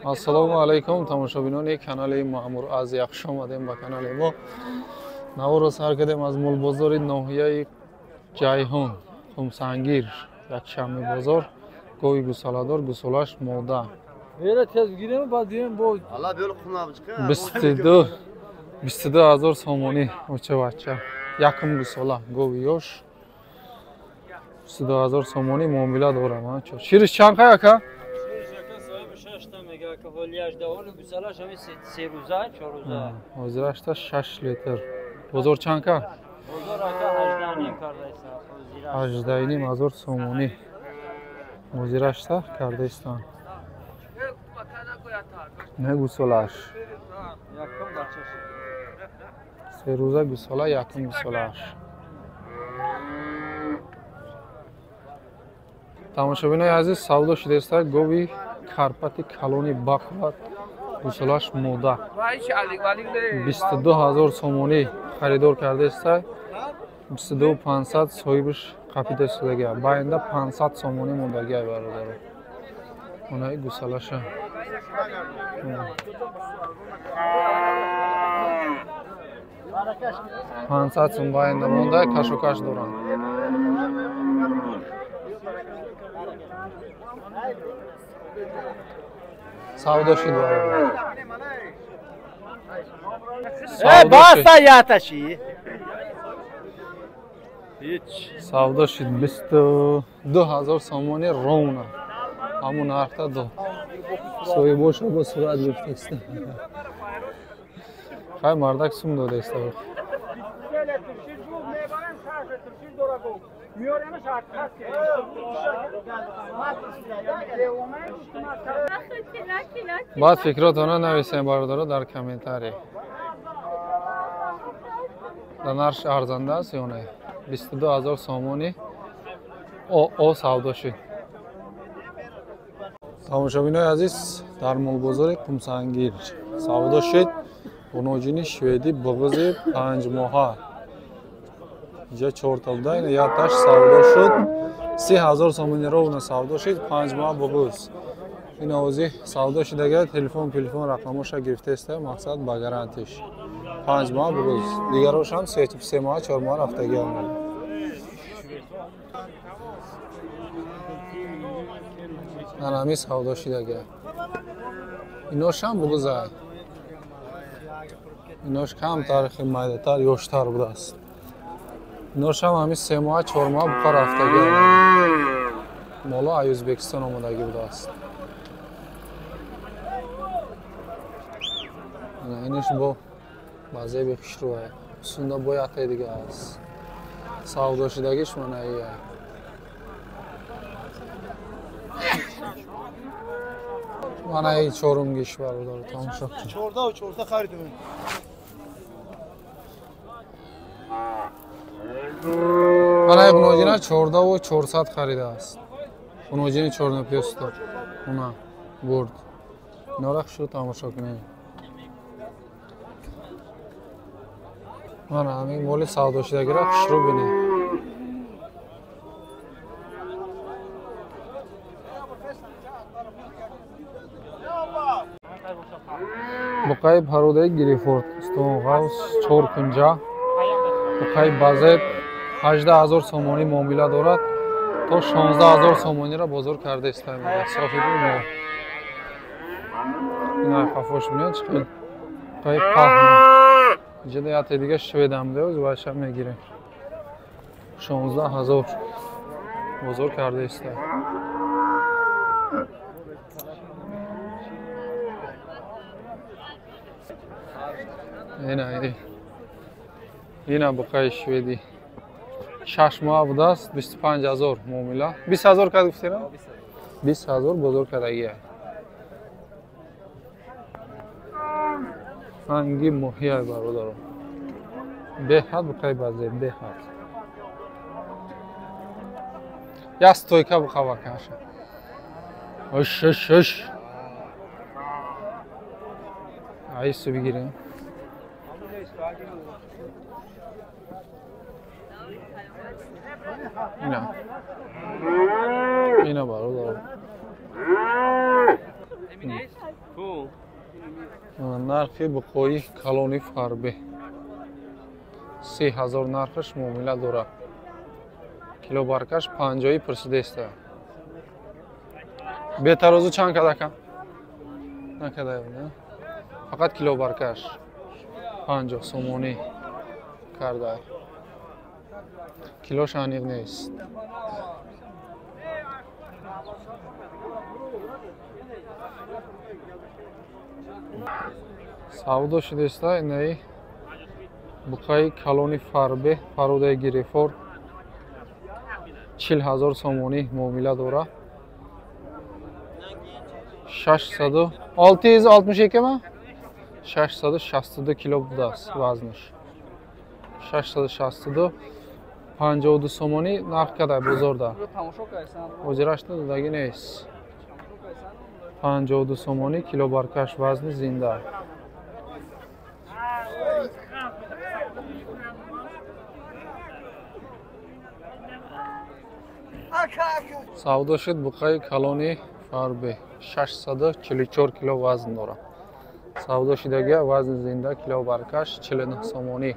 Ассалому алайкум, тамошобинони канали Маъмур Азия, хуш омадем ба канали мо. Наворро сар кардем аз молбозори ноҳияи Ҷайҳун, Хумсангир, якшанбе бозор, гови гусоладор, гусолаш мода. 22 ҳазор сомонӣ оча-бача. Якум гусола, гови ёш. 22 ҳазор сомонӣ муомила дорам. Шириш чанд қай ака? Ҳозирашта 6 литр. Бозор чанд ка? 18,5 ҳазор сомонӣ. Ҳозирашта кардаистанд. Не гусолааш. Се рӯза гусола, якум гусолааш. Тамошобинои азиз, савдо шудааст гови карпати калони бақват, гусолаш мода. 22 ҳазор сомонӣ харидор кардааст. 22 500 соҳибаш қапида шудагия. Байнда 500 сомонӣ мондагия, бародаро. Онаи гусолаша. 500 сум байнда монда, кашокаш доранд. Савдо шуд, бародар. Баса яташи. Савдо шуд 22 ҳазор сомонӣ ровно. Ҳамун нархта дод. Соҳибоша бо сурат гирифтааст. Хай мардак сум додааст. Баъд фикротона нависем, бародаро, дар комментарий. Дар нархш арзанда аст ё не? 22 ҳазор сомонӣ о савдо шуд. Тамошобинои азиз, дар молбозори Қумсангир савдо шуд ғуноҷини шведӣ буғузи 5 моҳа. Инҷа чорта буда, ина якташ савдо шуд. 30 ҳазор сомонӣ ровно савдо шуд, 5 моҳа буғуз. Ин овози савдо шудага, телефон рақамоша гирифтаеста, мақсад ба гарантиш. 5 моҳа буғуз. Дигарошам 3 моҳа, 4 моҳа рафтагӣ омад. Анами савдо шудага. Иношам буғуза. Инош камтар, майдатар, ёштар будааст. Иношам ҳами 3 моҳа, 4 моҳа буқа рафтагӣ омад. Моло ай Ӯзбекистон омадагӣ будааст. Иниш бо базеби хушрӯя. Сунда бо яктаи дига аст. Савдо шудагиш мана ия. Мана и чорумгиш, бародаро, тамошо кун. 14 400 харидем. Мана и ғуноҷина 14 400 харидааст. Ғуноҷини чорнопёсто. Уна бурд. Инора хушрӯ тамошо кунед. Мана ҳамин моли савдошудагиро хушрӯ бинед. Буқаи пародаи Гирифорд, Стонғавс, чор кунҷа. Буқаи базеб 18 ҳазор сомонӣ муомила дорад. То 16 ҳазор сомониро бозор карда истаем, соҳиби мо. Ина қафош бинед, чӣ хел буқаи паҳн. Инҷа яте дига шведам деоз вайша мегирем. 16 ҳазор бозор карда истаем. Ина ина буқаи шведӣ 6 моҳа будааст, 25 ҳазор муомила. 20 ҳазор кард гуфтена? 20 ҳазор бозор кардагия. Ранги моҳия, бародаро. Беҳад буқаи базеб, беҳад. Як стойка буқа вакаша. Ош ош ош. Айсу бигирем. Ина. Ина, бародаро. Нархи буқои калони фарбе 3000 нархаш муомила дорад. Килобаркаш 50 пурсидеста. Бетарозу чанд кадака? Накадаем, не? Фақат килобаркаш 50 сомонӣ карда. Килош аниқ нест. Савдо шудеста инаи буқаи калони фарбе пародаи гирифор 40 000 сомонӣ муомила дорад. 662 ма? 662 кило будааст вазнаш. 662 52 сомонӣ нарх када бозорда. Ҳозирашта додагӣ нест. 52 сомонӣ кило баркаш вазни зинда. Савдо шуд буқаи калони фарбе 644 кило вазн дорад. Савдо шудагия вазни зинда кило баркаш 49 сомонӣ.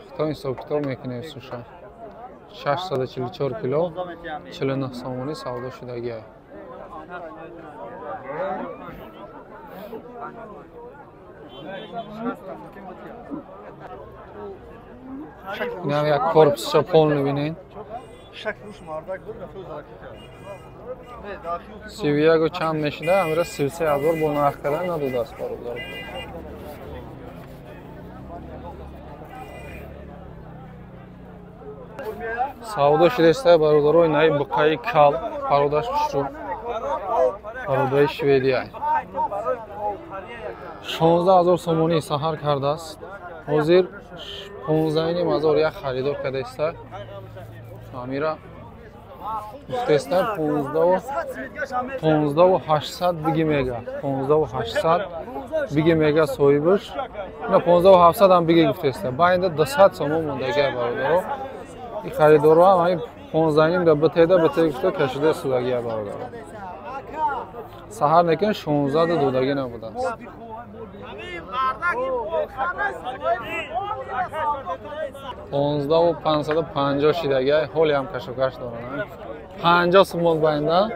Хто ҳисоб-китоб мекунем суша. 644 кило 49 сомонӣ савдо шудагия. Инам як корпусша пол мебинед. 31 чанд мешида, амира 33 000 бо нарх карда надодааст бародар. Савдо шудеста бародаро инаи буқаи кал пародаш хушрӯ. Пародаи Шведия. 16 000 сомонӣ саҳар кардааст. Ҳозир 15 500 як харидор кардааста. Амира гуфтааста 15 800 биги мега. 15 800 биги мега соҳибаш. Ина 15 700 ҳам биги гуфтааста. Байнда 200 сомон мондагия бародаро. И харидорро ҳам ҳамин 15 да битеда бите гуфта кашида судагия бародаро. Саҳар некин 16 додагӣ набудааст. 15 550 шидагия ҳоле ҳам кашокаш доранд. 50 сомон байнда.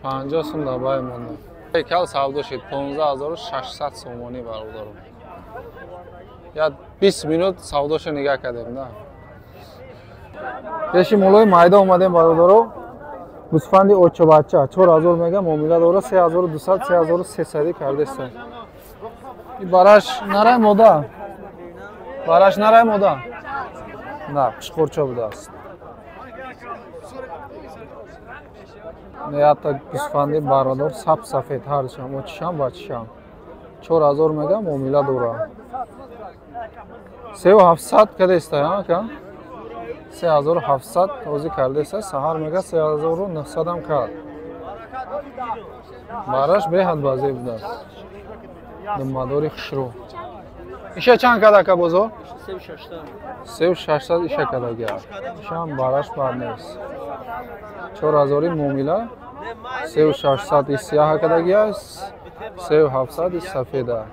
50 сом дар бай монда. Кал савдо шид 15600 сомонӣ бародаро. Я 20 минут савдошо нигаҳ кардем, да. Пеши молои майда омадем бародаро. Гӯсфанди очобача 4000 мега муомила дора 3200 3300 кардеста. И бараш нарай мода. Бараш нарай мода. На, пишқурча будааст. Ята гӯсфанди барадор саб сафед ҳарчам очишам бачишам. 4000 мега муомила дора. 3700 кардеста, ака? 3700 ҳозир кардеста, саҳар мега 3900 ҳам кард. Бараш беҳад базеб будааст. Думбадори хушрӯ. Иша чанд кард ака бозор? 3600 иша кардагия. Ишам бараш бад нест. 4000 муомила, 3600 и сияҳа кардагия, 3700 и сафеда.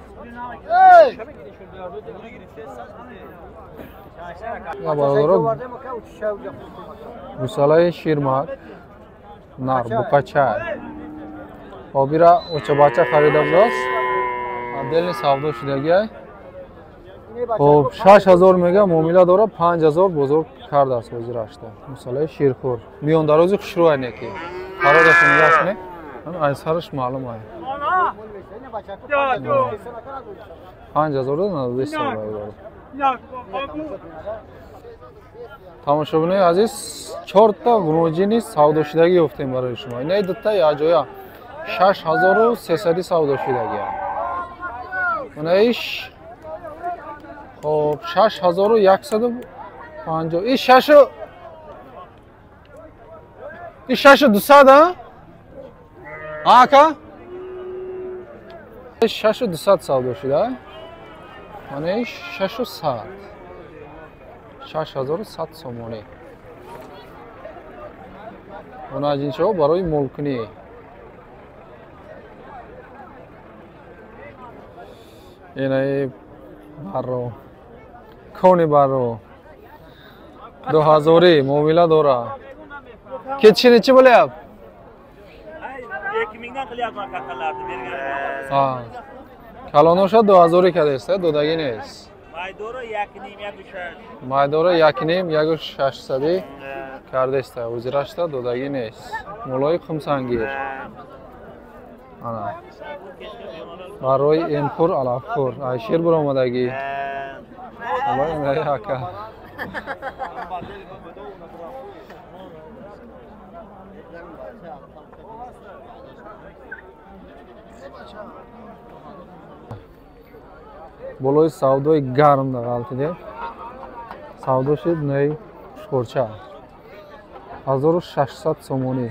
Бародаро гусалаи ширмак нар буқача обира очабача харида будааст. Отдельный савдо шудагиай. Хоб 6000 мега муомила дора 5000 бозор кардааст ҳозирашта. Гусалаи ширхӯр миёндарози хушрӯ айнеки пародашу нигоҳ кунед, ай сараш маълум ай. 5000 надодест бародаро. Тамошобинои азиз, 4та ғуноҷини савдошудагӣ ёфтем барои шумо. Инаи дута якҷоя 6300 савдошудагия. Инаиш хоб 6150. И 6200 а? Ака? 6200 савдошуда. Манаиш 600. 6100 сомонӣ. Онаҷинчаҳо барои молкунӣ. Инаи барро. Кони барро. 2000 муомила дора. Кетишини чӣ bo'lyapti? 2000dan qilyapman kattalarni berganim. Ha. Калоноша 2000 кадеста, додаги нест. Maydora 1.5 1.6. Maydora 1.5 1.6 кардеста, узирашта додаги нест. Молои қумсангир. Ана. Барои эмхӯр алафхӯр. Ай шир буромадагӣ. Молои эмраи ака. Болои савдои гарм дағалтидем. Савдо шид наи хушхӯрча. 1600 сомонӣ.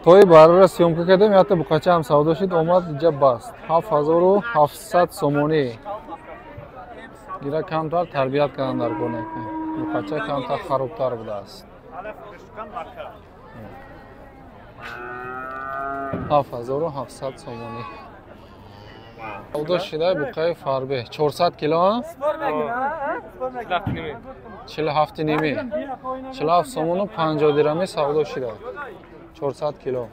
Тои барра съёмка кардем, якта буқача ҳам савдо шид, омад инҷа баст. 7700 сомонӣ. Гира камтар тарбият кардан дар кор накун. Буқача камтар харобтар будааст. 7700 сомонӣ. Савдо шида буқаи фарбе 400 кило, 47,5. 47 сомону 50 дирами савдо шида. 400 кило.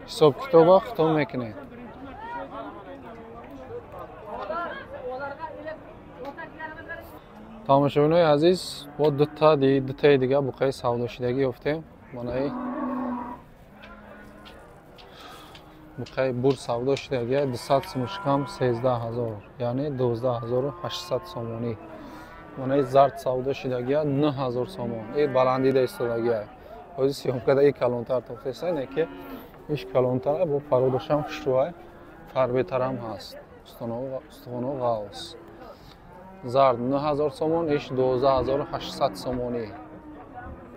Ҳисоб китоба хитом мекунед. Тамошобинои азиз, бо дутаи дига буқаи савдошидагӣ ёфтем. Манаи буқаи бур савдо шидагия 200 сумушкам 13000, яъне 12800 сомонӣ. Манаи зард савдо шидагия 9000 сомон. И баландида истодагия. Ҳозир съёмкада и калонтар тофтеста, не ки иш калонтар, бо пародашам хушрӯай, фарбетарам ҳаст. Устухоно ғавс. Зард 9000 сомон, иш 12800 сомонӣ.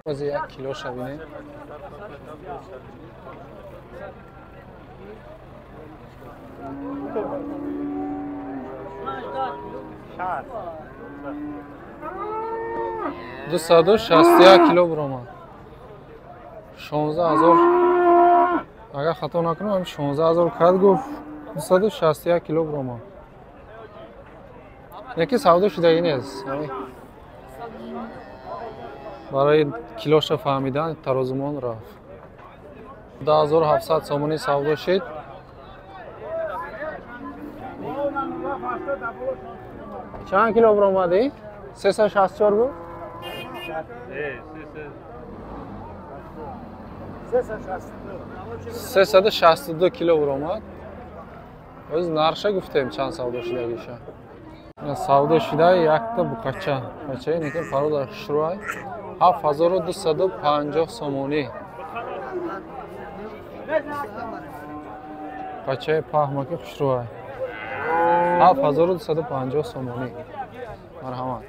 Ҳозир 1 килоша бинем. 261 кило буромад. 16000, агар хато накунам, 16000 кад гуфт. 261 кило буромад. Яки савдо шудагӣ нест. Барои килоша фаҳмидан тарозумон рафт. 10700 сомонӣ савдо шид. Чанд кило буромадӣ? 364 буд? 362 кило буромад. Оз нарша гуфтем чанд савдо шудагиша. Савдо шуда якта буқача. Бачаи неки парода хушрӯай. 7250 сомонӣ. Бачаи паҳмаки хушрӯай. 7250 сомонӣ. Марҳамат.